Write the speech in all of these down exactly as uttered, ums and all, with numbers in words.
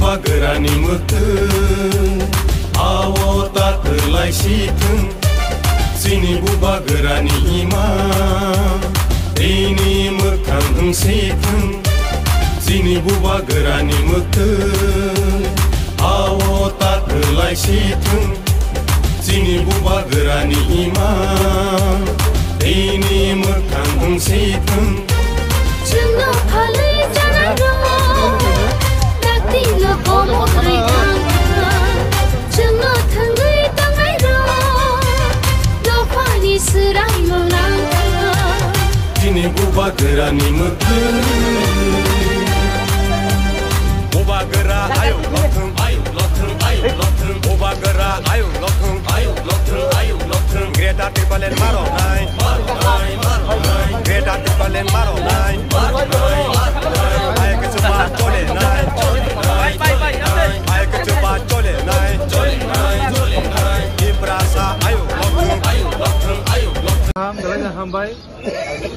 Bubagrani mwktwi, ao ta kwlai si thwng. Chini bubagrani ima, tini mwkhang wng si thwng. Chini bubagrani mwktwi, ao ta kwlai si thwng. Chini bubagrani ima, tini mwkhang wng si thwng. Chwngno phalwi chanai rw, dakti no komo kwrwi thang. Chwngno thwngwi tongnai rw, dophani swrai mwnang. Chini bubagrani mwktwi. Bubagra ayuk lothwng, ayuk lothwng, ayuk lothwng. Bubagra ayuk lothwng, ayuk lothwng, ayuk lothwng. Greater Tipraland maro nai, maro nai, maro nai. Greater Tipraland maro nai, maro nai, maro nai. Ayuk chuba chole nai, chole nai, chole nai. Ayuk chuba chole nai, chole nai, chole nai. Tiprasa ayuk lothwng, ayuk lothwng, ayuk lothwng. Ham, belai hambai.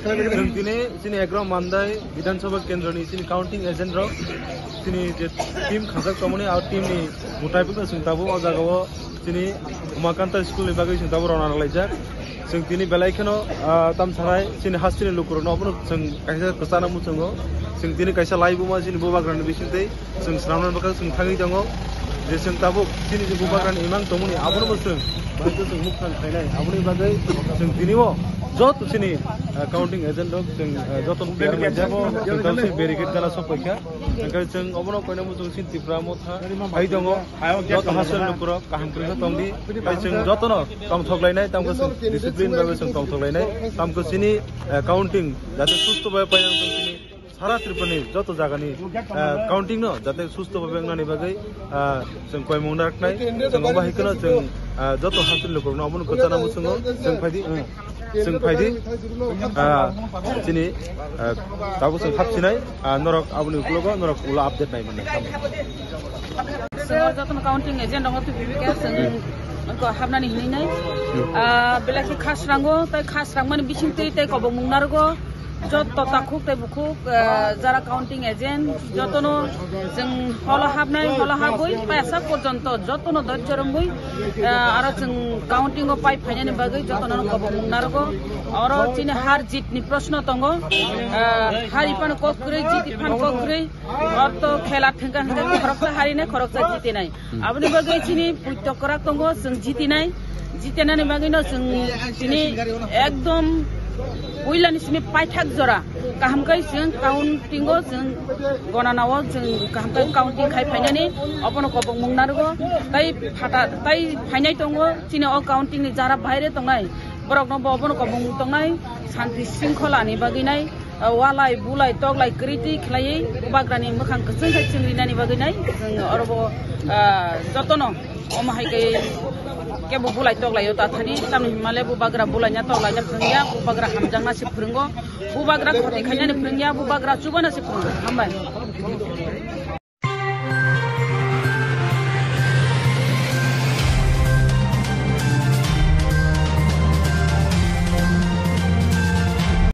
Chwng tini chini Egaroh Mandai Bidhan Sabha Kendro ni chini counting agent rok, chini je team khajak tongmani, a team ni mwtai phano chwng tabuk o jaga o chini Umakanta school ni bagwi chwng tabuk rwna laijak. Chwng tini belai kheno, ah, tam sanai chini hasteni lukurokno obono chwng kaisa kwchana muchungo. Chwng tini kaisa laibuma chini bubagrani bisingtwi. Chwng swnamnani bagwi chwng thangwi tongo je chwng tabuk chini je bubagrani imang tongmani abono bo chwng bahai khe chwng mukthang khlainai. Aboni bagwi chwng tini o joto chini, ah, counting agent rok chwng, ah, joto no tiyar manjak. Chwng tabuk chini barricade gana sok paikha. Hwnkhe chwng obono koina muchung chini Tipra Motha hai tongo. Joto hasteni lukurok kaham kwrwngkhe tongdi. Tei chwng jotono tongthoklainai, tamkhe chwng discipline bai chwng tongthoklainai. Tamkhe chini, ah, counting jate susto bai painang tong chini. Sara Tripura ni joto jaga ni, eh, counting no jate susto bhabe wngnani bagwi, ah, chwng koimung naknai, chwng obo hai kheno chwng, ah, joto hasteni lukurokno obono kwchana muchungo chwng phaidi, eh, chwng phaidi, ah, chini, ah, tabuk chwng hapsinai, ah, norok aboni ukologo norok ulo update nai mannai. Chwng o jotono counting agent tongo, tubui khe chwng wngkha hapnani hinwi nai. Ah, belai khe kha srango, tei kha srangmani bisingtwi tei kobokmung narwgo. Joto takhuk tei bukhuk, ah, jara counting agent, jotono chwng holo hapnai, holo habwi paisa porjonto jotono dhoijjo romwi, ah, aro chwng counting o pai phainani bagwi jotono kobokmung narwgo. Oro chini har jit ni proshno tongo. Ah, har iphano kok kwrwi, jit iphano kok kwrwi. Orto khela thwngkha hwnkhe khoroksa harinai, khoroksa jitinai. Hmm. Aboni bagwi chini puitokrak tongo, chwng jitinai. Jitinani bagwino chwng chini ekdom puilani simi paithak jora. Kaham khe chwng counting o chwng gonana o chwng kaham khe counting khai phainani obono kobokmung narwgo. Tai phata, tai phainai tongo chini o counting ni jara baire tongnai. Borokno bo obono kobokmung tongnai, santi sringkholani bagwinai. Ah, walai, bulai, toklai, kwrwi twi khlaiwi bubagrani mwkhang kwchwng khai chwng rinani bagwi nai. Chwng oro bo, ah, jotono omo hai khe kebo bulai toklai o ta thani, tamni hwnmale bubagra bulaina toklaijak thwngya, bubagra hamjakna se phwrwngo, bubagra khoti khainani phwrwngya, bubagra chubana se phwrwngo. Hambai.